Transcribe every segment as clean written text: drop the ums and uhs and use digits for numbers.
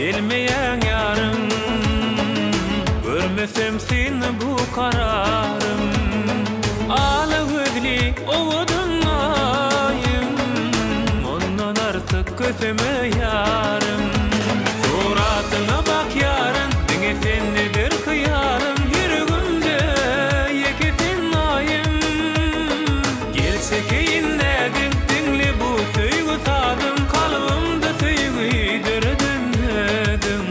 Gelmeýäň ýarym Görmesem seni bu kararym Ala gözli owadan aýym Mundan artyk köseme ýarym Suratyňa bakýaryn Diňe sendedir hyýalym Ýüregimde ýeke sen aýym Gel çekeýin näziň Diňle bu söýgi sazym Kalbymda söýgi döreden özüň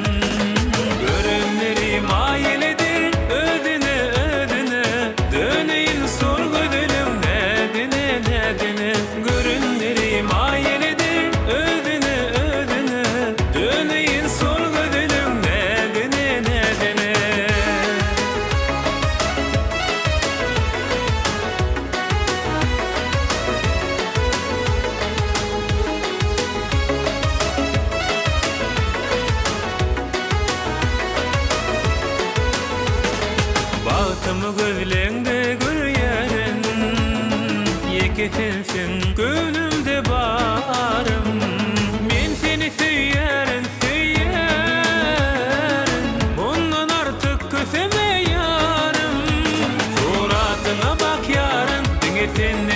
Görenleri maýyl eder Özüne özüne Döneýin sol gözeliň Näzine näzine Görenleri maýyl eder Özüne özüne Döneýin sol gözeliň Näzine näzine. Bagtymy gözleňde görýärin, Ýeke sensiň göwnümde barym. Men seni söýýärin, söýýärin, Mundan artyk köseme ýarym. Suratyňa bakýaryn, diňe sen.